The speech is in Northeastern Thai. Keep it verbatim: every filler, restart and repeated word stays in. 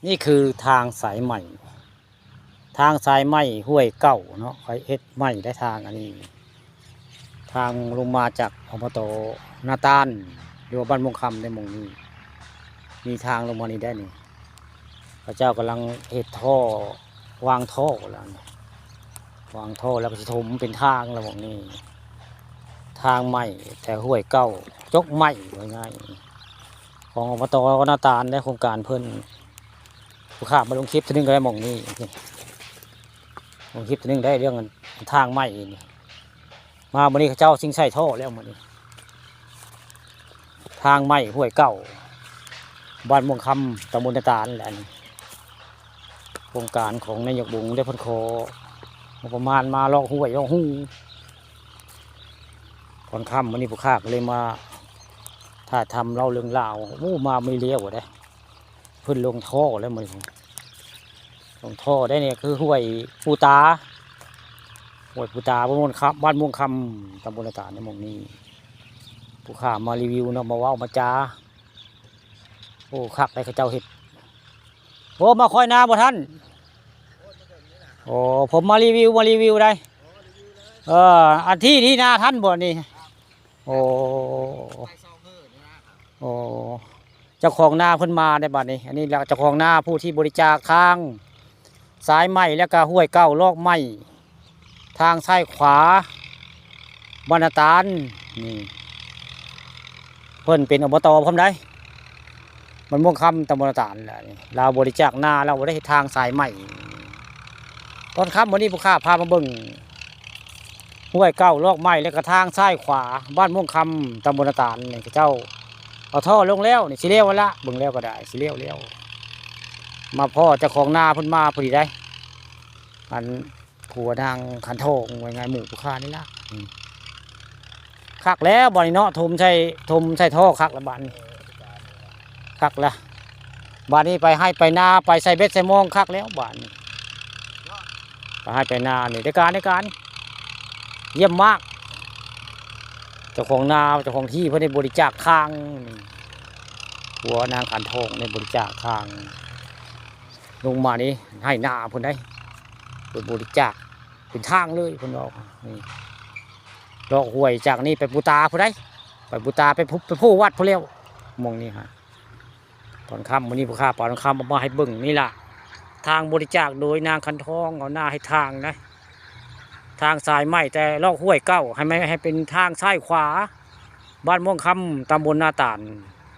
นี่คือทางสายใหม่ ทางสายใหม่ห้วยเก่าเนาะ ข้อยเฮ็ดใหม่ได้ทางอันนี้ ทางลงมาจาก อบต นาตาล หรือว่าบ้านม่วงคำในหม่องนี้ มีทางลงมานี่ได้นี่ เขาเจ้ากำลังเฮ็ดท่อ วางท่อแล้วนี่ วางท่อแล้วก็สิถมเป็นทางแล้วหม่องนี้ ทางใหม่แต่ห้วยเก่า จกใหม่ว่าง่าย ของ อบต นาตาล และโครงการเพิ่น ผู้ข้ามาลงคลิปเทื่อนึงก็ได้หม่องนี้ ลงคลิปเทื่อนึงได้เรื่องทางใหม่นี่ มามื้อนี้เขาเจ้าสิงใส่ท่อแล้วมื้อนี้ ทางใหม่ห้วยเก่า บ้านม่วงคำ ตำบลนาตาลแหละอันนี้ โครงการของนายกบุงได้เพิ่นของบประมาณมาลอกห้วยลอกฮู ตอนค่ำมื้อนี้ผู้ข้าก็เลยมาถ่ายทำเล่าเรื่องราว โอ้ มาไม่เลี้ยวเด้ เพิ่นลงท่อแล้วมื้อนี้ ลงท่อได้เนี่ยคือห้วยปูตา ห้วยปูตา บ้านม่วงคำ บ้านม่วงคำ ตำบลนาตาลในหม่องนี้ ผู้ข้ามารีวิวเนาะ มาเว้ามาจา โอ้ คักได้เขาเจ้าเฮ็ด โอ้ มาคอยนาบ่ท่าน โอ้ ผมมารีวิว มารีวิวได้ เออ อันที่นี่นาท่านบ่นี่ โอ้ โอ้ เจ้าของนาเพิ่นมาได้บัดนี้ อันนี้แล้วเจ้าของนาผู้ที่บริจาคทาง สายใหม่แล้วก็ห้วยเก่าลอกใหม่ ทางซ้ายขวา บ้านนาตาล นี่ เพิ่นเป็น อบต พร้อมได้ บ้านม่วงคำ ตำบลนาตาลแหละนี่ ลาวบริจาคนา ลาวบ่ได้เฮ็ดทางสายใหม่ ตอนค่ำมื้อนี้ผู้ข้าพามาเบิ่ง ห้วยเก่าลอกใหม่ แล้วก็ทางซ้ายขวา บ้านม่วงคำ ตำบลนาตาลนี่ เขาเจ้าเอาท่อลงแล้วนี่ สิแล้วละ เบิ่งแล้วก็ได้ สิแล้วแล้ว มาพ้อเจ้าของนาเพิ่นมาพอดีได้ อันผัวนางขันทอง ว่าง่ายหมู่ผู้ข้านี่ละ อืม คักแล้วบัดนี้เนาะ ถมใส่ ถมใส่ท่อคักแล้วบัดนี้ คักแล้ว บัดนี้ไปไฮ่ไปนา ไปใส่เบ็ดใส่มองคักแล้วบัดนี้ ไปไฮ่ไปนานี่ ได้การ ได้การ เยี่ยมมาก เจ้าของนา เจ้าของที่เพิ่นได้บริจาคทาง ผัวนางขันทองได้บริจาคทาง ลงมานี่ไฮ่นาเพิ่นได้ เพิ่นบริจาคเป็นทางเลยเพิ่นบอก นี่ ลอกห้วยจากนี่ไปปูตาพุ้นได้ ไปปูตา ไปพุ ไปโพวัดพุ้นแล้ว หม่องนี้ฮะ ตอนค่ำมื้อนี้ผู้ข้าปาตอนค่ำเอามาให้เบิ่งนี่ล่ะ ทางบริจาคโดยนางขันทอง เอานาให้ทางนะ ทางสายใหม่แต่ลอกห้วยเก่า ให้ไม่ ให้เป็นทางซ้ายขวา บ้านม่วงคำ ตำบลนาตาล